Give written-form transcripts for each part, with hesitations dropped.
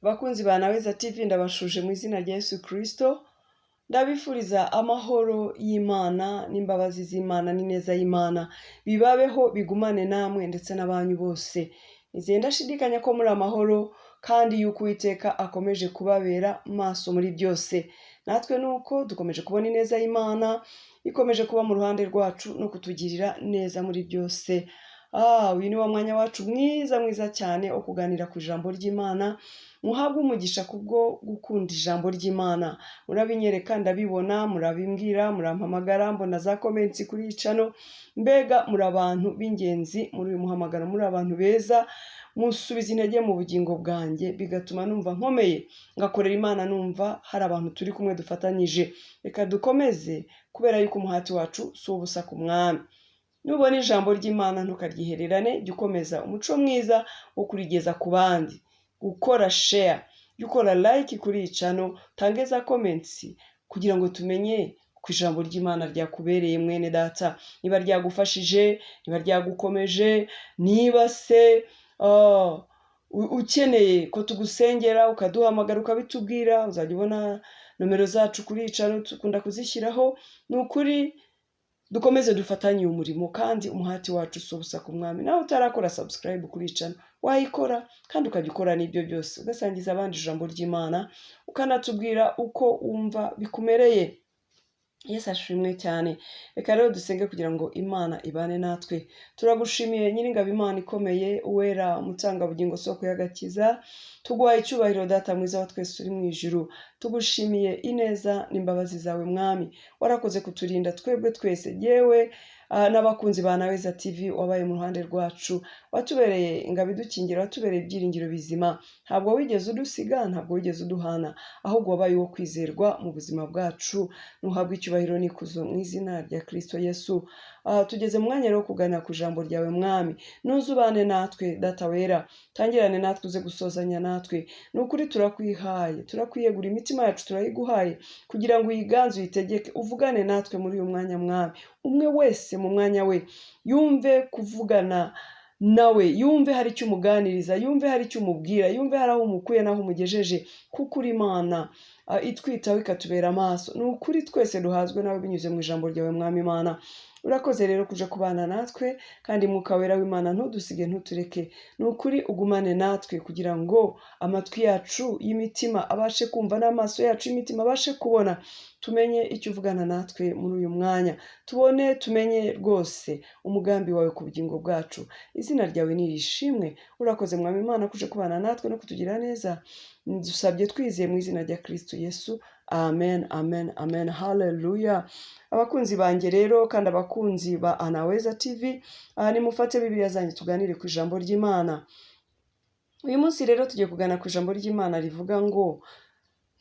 Bakunzi ba Naweza TV, ndabashuje mu izina rya Yesu Kristo. Ndabifuriza amahoro y'Imana n'imbabazi z'Imana n'ineza y'Imana, bibabeho, bigumane namwe ndetse n'abanyu bose. Nizeye ndashidikanya ko muri amahoro kandi yuko Uwiteka akomeje kubabera maso muri byose. Natwe nuko dukomeje kubona ineza y'Imana ikomeje kuba mu ruhande rwacu no kutugirira neza muri byose. Uyu ni wa mwanya wacu mwiza mwiza cyane wo kuganira ku ijambo ry'Imana. Muhabwe umugisha kubwo gukunda ijambo ry'Imana. Murabinyereka, ndabibona, murabimbwira, murampamagara, mbona za comments kuri iyi channel. Mbega muri abantu b'ingenzi muri uyu muhamagaro, muri abantu beza, musubiza intege mu bugingo bwanjye, bigatuma numva nkomeye, ngakorera Imana numva hari abantu turi kumwe dufatanyije. Reka dukomeze, kubera yuko umuhati wacu si ubusa ku Mwami. Nubona ijambo ry'Imana ntukaryihererane, jya ukomeza umuco mwiza wo kurigeza ku bandi, gukora share, jya ukora like kuri iyi channel, utange za comments kugira ngo tumenye ku ijambo ry'Imana ryakubereye, mwene data, niba ryagufashije, niba ryagukomeje, niba se ukeneye ko tugusengera ukaduhamagara ukabitubwira, uzajya ubona nomero zacu kuri iyi channel, dukunda kuzishyiraho. Ni ukuri dukomeze dufatanye uyu murimo, kandi umuhati wacu si ubusa ku Mwami. Nawe utarakora subscribe kuri iyi channel, wayikora kandi ukajya ukora n'ibyo byose, ugasangiza abandi ijambo ry'Imana, ukanatubwira uko wumva bikumereye. Yesu ashimwe cyane. Reka rero dusenge kugira ngo Imana ibane natwe. Turagushimiye, Nyiringabo, Imana ikomeye, uwera, umutangabugingo, soko y'agakiza. Tuguhaye icyubahiro, Data mwiza wa twese uri mu ijuru. Tugushimiye ineza n'imbabazi zawe, Mwami. Warakoze kuturinda twebwe twese, yewe n'abakunzi ba Naweza TV. Wabaye mu ruhande rwacu, watubereye ingabo idukingira, watubereye ibyiringiro bizima. Ntabwo wigeze udusiga, ntabwo wigeze uduhana, ahubwo wabaye uwo kwizerwa mu buzima bwacu. Nuhabwe icyubahiro n'ikuzo mu izina rya Kristo Yesu. Tugeze mu mwanya rero wo kuganira ku ijambo ryawe, Mwami. Nuze ubane natwe, Data wera, tangirane natwe, uze gusozanya natwe. Ni ukuri turakwihaye, turakwiyegura, imitima yacu turayiguhaye kugira ngo uyiganze, uyitegeke, uvugane natwe muri uyu mwanya, Mwami. Umwe wese mu mwanya we yumve kuvugana nawe, yumve hari icyo umuganiriza, yumve hari icyo umubwira, yumve hari aho umukuye n'aho umugejeje, kuko uri Imana itwitaho, ikatubera amaso. Ni ukuri twese duhazwe nawe binyuze mu ijambo ryawe, Mwami Imana. Urakoze rero kuja kubana natwe, kandi Mwuka Wera w'Imana, ntudusige, ntutureke. Ni ukuri ugumane natwe kugira ngo amatwi yacu y'imitima abashe kumva n'amaso yacu y'imitima abashe kubona, tumenye icyo uvugana natwe muri uyu mwanya, tubone, tumenye rwose umugambi wawe ku bugingo bwacu. Izina ryawe nirishimwe. Urakoze, Mwami Imana, kuje kubana natwe no kutugira neza. Dusabye twizeye mu izina rya Kristo Yesu, amen, amen, amen. Haleluya. Abakunzi banjye rero kandi abakunzi ba Anaweza TV, aha nimufate Bibiliya zanjye tuganire ku ijambo ry'Imana. Uyu munsi rero tugiye kugana ku ijambo ry'Imana rivuga ngo: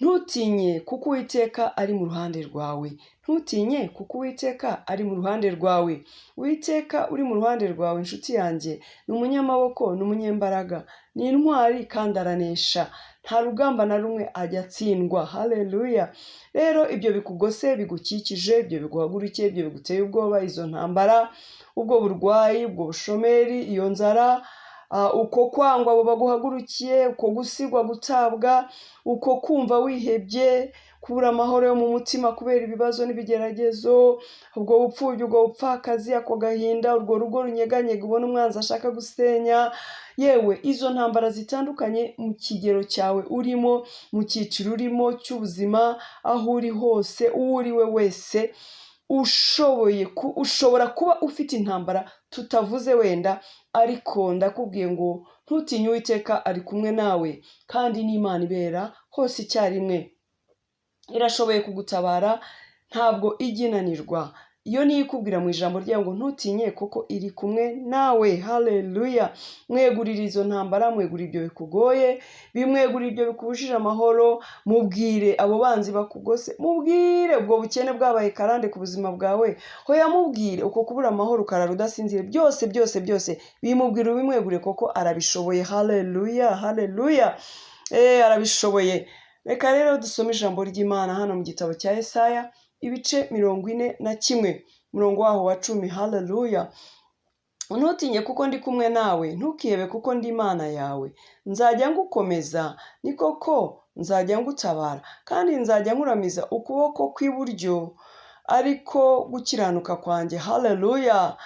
"Ntutinye kuko Uwiteka ari mu ruhande rwawe." Ntutinye kuko Uwiteka ari mu ruhande rwawe. Uwiteka uri mu ruhande rwawe, inshuti yanjye, ni umunyamaboko, ni umunyembaraga, ni intwari kandi aranesha. Nta rugamba na rumwe ajya atsindwa. Haleluya. Rero ibyo bikugose, bigukikije, ibyo biguhagurukiye, ibyo biguteye ubwoba, izo ntambara, ubwo burwayi, ubwo bushomeri, iyo nzara, uko kwangwa abo baguhagurukiye, uko gusigwa, gutabwa, uko kumva wihebye, kubura amahoro yo mu mutima kubera ibibazo n'ibigeragezo, ubwo bupfubyi, ubwo bupfakazi, ako gahinda, urwo rugo runyeganyega ubona umwanzi ashaka gusenya, yewe izo ntambara zitandukanye mu kigero cyawe urimo, mu cyiciro urimo cy'ubuzima, aho uri hose, uwo uri we wese, ushoboye ushobora kuba ufite intambara tutavuze wenda, ariko ndakubwiye ngo ntutinye, Uwiteka ari kumwe nawe, kandi n'Imana ibera hose icyarimwe, irashoboye kugutabara, ntabwo ijya inanirwa. Iyo niyo ikubwira mu ijambo ryayo ngo ntutinye kuko iri kumwe nawe. Haleluya. Mwegurire izo ntambara, mwegurire ibyo bikugoye, bimwegurire ibyo bikubujije amahoro, mubwire abo banzi bakugose, mubwire ubwo bukene bwabaye karande ku buzima bwawe, hoya mubwire uko kubura amahoro, ukarara udasinzire, byose byose byose bimubwire, ubimwegure kuko arabishoboye. Haleluya, haleluya. Arabishoboye. Reka rero dusome ijambo ry'Imana hano mu gitabo cya Yesaya, ibice 41, umurongo waho wa 10. Haleluya. Ntutinye kuko ndi kumwe nawe, ntukihebe kuko ndi Imana yawe. Nzajya ngukomeza, ni koko nzajya ngutabara, kandi nzajya nkuramiza ukuboko kw'iburyo, ariko gukiranuka kwanjye. Haleluya!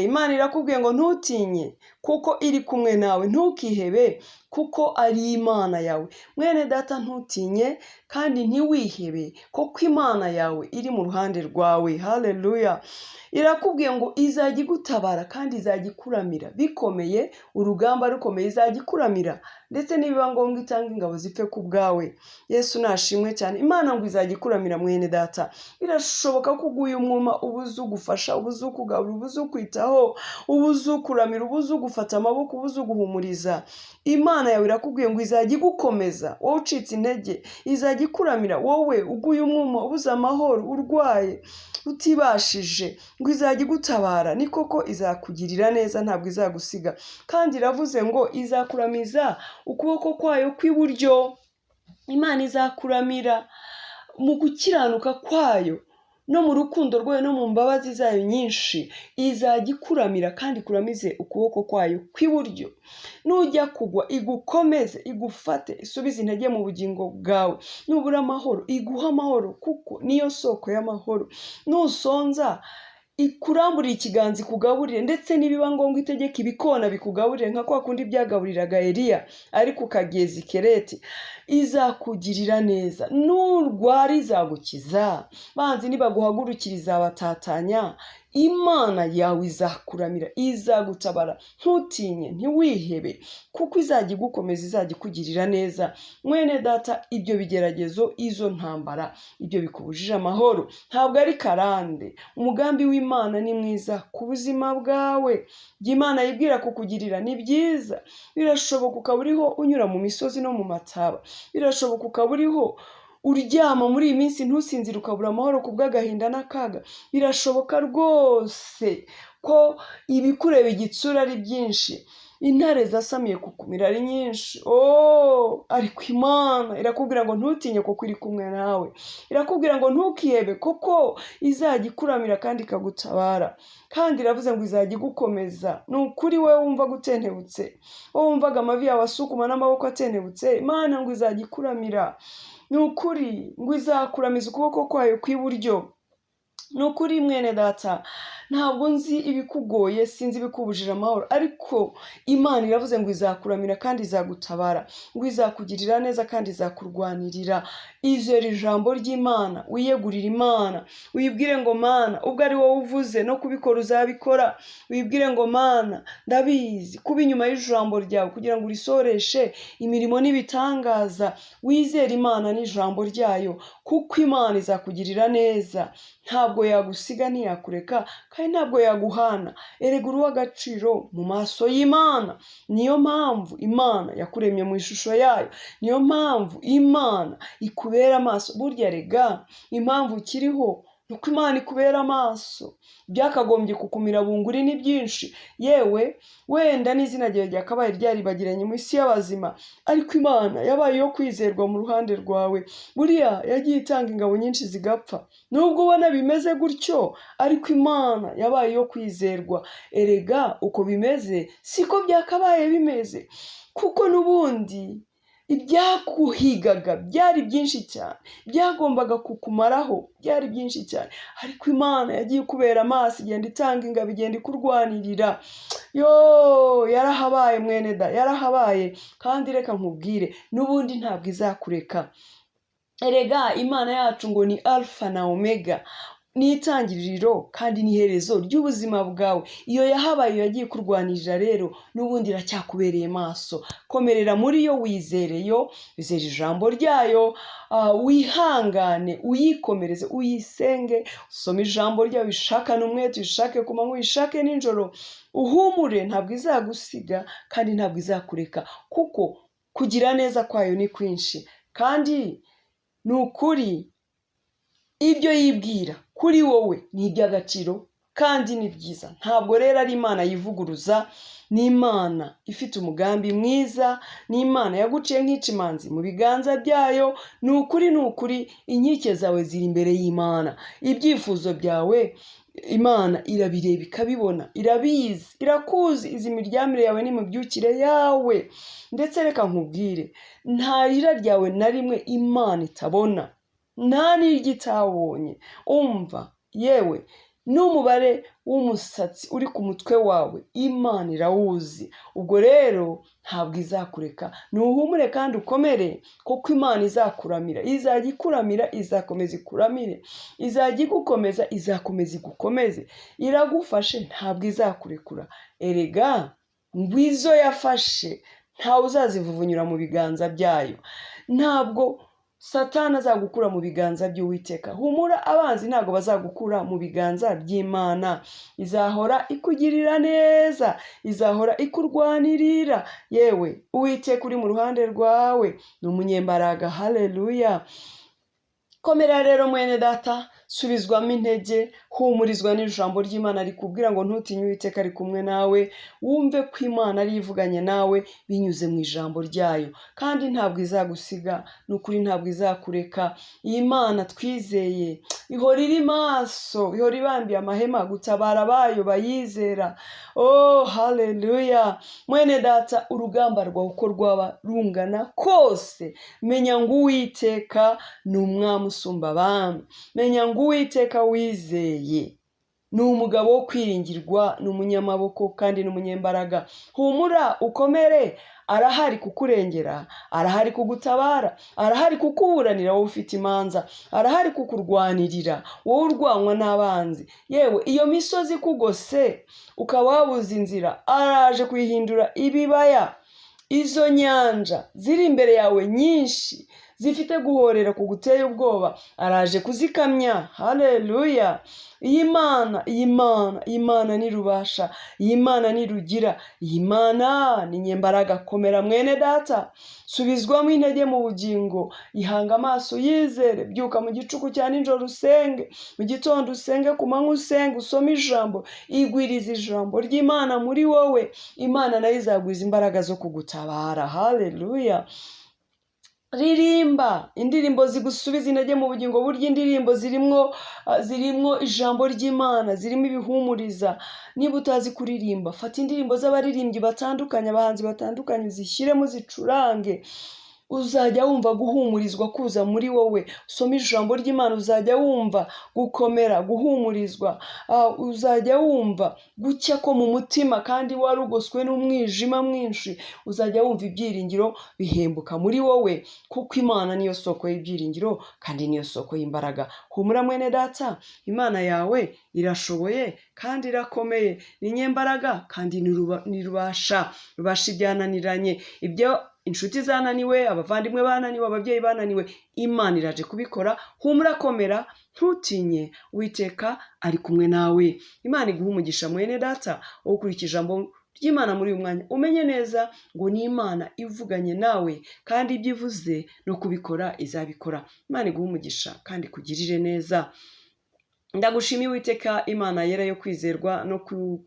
Imana irakubwiye ngo ntutinye kuko iri kumwe nawe, ntukihebe kuko ari Imana yawe. Mwene data, ntutinye kandi ntiwihebe kuko Imana yawe iri mu ruhande rwawe. Haleluya! Irakubwiye ngo izajya igutabara kandi izajya ikuramira bikomeye, urugamba rukomeye izajya ikuramira, ndetse nibiba ngombwa itanga ingabo zipfe ku bwawe. Yesu nashimwe cyane. Imana ngo izajya ikuramira mwene data. Birashoboka ko uguye umwuma, ubuze ugufasha, ubuze ukugabura, ubuze ukwitaho, ubuze ukuramira, ubuze ugufata amaboko, ubuze uguhumuriza. Imana yawe irakubwiye ngo izajya igukomeza wowe ucitse intege, izajya ikuramira wowe uguye umwuma, ubuze amahoro, urwaye, utibashije, ngo izajya igutabara. Ni koko izakugirira neza, ntabwo izagusiga. Kandi iravuze ngo izakuramiza ukuboko kwayo kw'iburyo. Imana izakuramira mu gukiranuka kwayo no mu rukundo rwayo no mu mbabazi zayo nyinshi. Izajya ikuramira kandi ikuramize ukuboko kwayo kw'iburyo. Nujya kugwa igukomeze, igufate, isubize intege mu bugingo bwawe. Nubura amahoro iguhe amahoro, kuko niyo soko y'amahoro. Nusonza ikuramburire ikiganza ikugaburire, ndetse nibiba ngombwa itegeke ibikona bikugaburire, nka kwa kundi byagaburiraga Eliya ari ku kagezi Kereti. Izakugirira neza. Nurwara izagukiza, banzi nibaguhagurukira izabatatanya. Imana yawe izakuramira, izagutabara. Ntutinye, ntiwihebe, kuko izajya igukomeza, izajya ikugirira neza. Mwene data, ibyo bigeragezo, izo ntambara, ibyo bikubujije amahoro, ntabwo ari karande. Umugambi w'Imana ni mwiza ku buzima bwawe. Ibyo Imana yibwira kukugirira ni byiza. Birashoboka ukaba uriho unyura mu misozi no mu mataba, birashoboka ukaba uriho uryama muri iyi minsi ntusinzire, ukabura amahoro ku bw'agahinda n'akaga. Birashoboka rwose ko ibikureba igitsura ari byinshi, intare zasamiye kukumira ari nyinshi. Ariko Imana irakubwira ngo ntutinye kuko iri kumwe nawe. Irakubwira ngo ntukihebe kuko izajya ikuramira kandi ikagutabara. Kandi iravuze ngo izajya igukomeza. Ni ukuri wowe wumva gutentebutse, wowe wumvaga amavi yawe asukuma n'amaboko atentebutse, Imana ngo izajya ikuramira. Ni ukuri ngo izakuramiza ukuboko kwayo kw'iburyo. Ni ukuri mwene data, ntabwo nzi ibikugoye, sinzi ibikubujije amahoro, ariko Imana iravuze ngo izakuramira kandi izagutabara, ngo izakugirira neza kandi izakurwanirira. Izere ijambo ry'Imana, wiyegurire Imana, wibwire ngo Mana, ubwo ari wowe uvuze no kubikora uzabikora. Wibwire ngo Mana, ndabizi kuba inyuma y'ijambo ryawe kugira ngo urisoreshe imirimo n'ibitangaza. Wizere Imana n'ijambo ryayo, kuko Imana izakugirira neza. Ntabwo yagusiga, ntiyakureka, kandi ntabwo yaguhana. Erega uri uw'agaciro mu maso y'Imana. Niyo mpamvu Imana yakuremye mu ishusho yayo, niyo mpamvu Imana ikubera amaso. Burya rega impamvu ukiriho ni uko Imana ikubera amaso. Byakagombye kukumira bunguri ni byinshi, yewe wenda n'izina ryawe ryakabaye ryaribagiranye mu isi y'abazima, ariko Imana yabaye iyo kwizerwa mu ruhande rwawe. Buriya yagiye itanga ingabo nyinshi zigapfa, nubwo ubona bimeze gutyo, ariko Imana yabaye iyo kwizerwa. Erega uko bimeze siko byakabaye bimeze, kuko n'ubundi ibyakuhigaga byari byinshi cyane, byagombaga kukumaraho byari byinshi cyane, ariko Imana yagiye ikubera amaso, igenda itanga ingabo, igenda ikurwanirira. Yo yarahabaye mwene da, yarahabaye. Kandi reka nkubwire, n'ubundi ntabwo izakureka. Erega Imana yacu ngo ni Alpha na Omega, ni itangiriro kandi ni iherezo ry'ubuzima bwawe. Iyo yahabaye, iyo yagiye kurwanirira rero, n'ubundi iracyakubereye maso. Komerera muri yo, wizereyo, wizere ijambo ryayo, wihangane, uyikomereze, uyisenge, usome ijambo ryayo, uyishakane umwete, uyishake ku manywa, uyishake nijoro, uhumure, ntabwo izagusiga kandi ntabwo izakureka, kuko kugira neza kwayo ni kwinshi. Kandi ni ukuri ibyo yibwira kuri wowe ni iby'agaciro kandi ni byiza. Ntabwo rero ari Imana yivuguruza, ni Imana ifite umugambi mwiza, ni Imana yaguciye nk'icimanzi mu biganza byayo. Ni ukuri, ni ukuri, inkike zawe ziri imbere y'Imana. Ibyifuzo byawe Imana irabireba ikabibona, irabizi, irakuzi, izi miryamire yawe n'imibyukire yawe. Ndetse reka nkubwire, nta rira ryawe na rimwe Imana itabona, nta n'iryo itabonye. Umva yewe, n'umubare w'umusatsi uri ku mutwe wawe Imana irawuzi. Ubwo rero ntabwo izakureka, nuhumure kandi ukomere, kuko Imana izakuramira, izajya ikuramira, izakomeza ikuramire, izajya igukomeza, izakomeza igukomeze, iragufashe ntabwo izakurekura. Erega ngwizo yafashe ntawe uzazivuvunyura mu biganza byayo, ntabwo Satani azagukura mu biganza by'Uwiteka. Humura, abanzi ntabwo bazagukura mu biganza by'Imana. Izahora ikugirira neza, izahora ikurwanirira. Yewe, Uwiteka uri mu ruhande rwawe ni umunyembaraga. Haleluya. Komera rero mwene data, subizwamo intege, humurizwa n'ijambo ry'Imana rikubwira ngo ntutinye, Uwiteka ari kumwe nawe. Wumve ko Imana ari ivuganye nawe binyuze mu ijambo ryayo, kandi ntabwo izagusiga, ni ukuri ntabwo izakureka. Iyi Mana twizeye ihora iri maso, ihora ibambiye amahema gutabara abayo bayizera. Oh haleluya. Mwene data, urugamba rwawe uko rwaba rungana kose, menya ngo Uwiteka ni umwami usumba abami. Menya ngo Uwiteka wizeye ni umugabo wo kwiringirwa, ni umunyamaboko kandi ni umunyembaraga. Humura ukomere, arahari kukurengera, arahari kugutabara, arahari kukuburanira wowe ufite imanza, arahari kukurwanirira wowe urwanywa n'abanzi. Yewe, iyo misozi ikugose ukaba wabuze inzira, araje kuyihindura ibibaya. Izo nyanja ziri imbere yawe nyinshi zifite guhorera kuguteye ubwoba, araje kuzikamya. Haleluya. Iyi Mana, iyi Mana, iyi Mana ni rubasha, iyi Mana ni rugira, iyi Mana ni nyembaraga. Komera mwene data, subizwamo intege mu bugingo, ihanga amaso yizere, byuka mu gicuku cya nijoro usenge, mu gitondo usenge, ku manywa usenge, usome ijambo, igwiriza ijambo ry'Imana muri wowe. Imana nayo izagwiza imbaraga zo kugutabara. Haleluya. Ririmba indirimbo zigusubiza intege mu bugingo. Burya indirimbo zirimwo ijambo ry'Imana, zirimo ibihumuriza. Niba utazi kuririmba, fata indirimbo z'abaririmbyi batandukanye, abahanzi batandukanye, uzishyiremo zicurange, uzajya wumva guhumurizwa kuza muri wowe. Usome ijambo ry'Imana, uzajya wumva gukomera, guhumurizwa, uzajya wumva gucya ko mu mutima kandi warugoswe n'umwijima mwinshi. Uzajya wumva ibyiringiro bihembuka muri wowe, kuko Imana niyo soko y'ibyiringiro kandi niyo soko y'imbaraga. Humura mwene data, Imana yawe irashoboye kandi irakomeye, ni nyembaraga kandi ni rubasha, rubasha ibyananiranye. Ibyo inshuti zananiwe, abavandimwe bananiwe, ababyeyi bananiwe, Imana iraje kubikora. Humura, komera, ntutinye, Uwiteka ari kumwe nawe. Imana iguhe umugisha mwene data, wowe ukurikije ijambo ry'Imana muri uyu mwanya. Umenye neza ngo ni Imana ivuganye nawe, kandi ibyo ivuze no kubikora izabikora. Imana iguhe umugisha kandi ikugirire neza. Ndagushimiye Uwiteka Imana yera yo kwizerwa no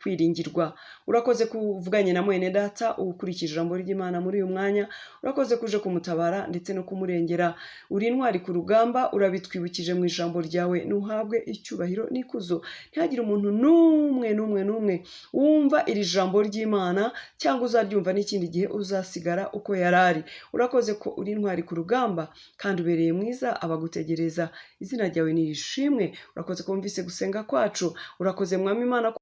kwiringirwa. Urakoze kuvuganye na mwene data ukurikije ijambo ry'Imana muri uyu mwanya. Urakoze kuje kumutabara ndetse no kumurengera. Uri intwari ku rugamba, urabitwibukije mu ijambo ryawe. Nuhabwe icyubahiro n'ikuzo. Ntihagire umuntu n'umwe n'umwe n'umwe wumva iri jambo ry'Imana cyangwa uzaryumva n'ikindi gihe uzasigara uko yari ari. Urakoze ko uri intwari ku rugamba kandi ubereye mwiza abagutegereza. Izina ryawe nirishimwe. Urakoze ko wumvise gusenga kwacu. Urakoze Mwami Imana.